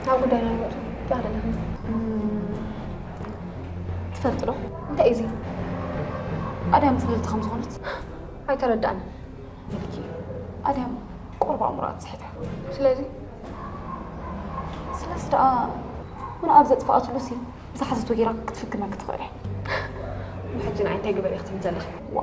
ናብ ጉዳይና ንመጽእ። እንታይ ኣለና? ትፈልጥ ዶ? እንታይ እዩ እዚ? ኣድያም ጽልልቲ ከም ዝኾነት ኣይተረዳእንን። ኣድያም ቁርብ ኣእምሮኣ ትስሕታ። ስለዚ ስለዚ ደኣ ምን ኣብ ዘጥፍኣትሉ ሲ ዝሓዘቶ ጌራ ክትፍግመኪ ትኽእል እያ። ሕጂ ንዓይ እንታይ ግበር ኢኺ ትብሊ ዘለኺ? ዋ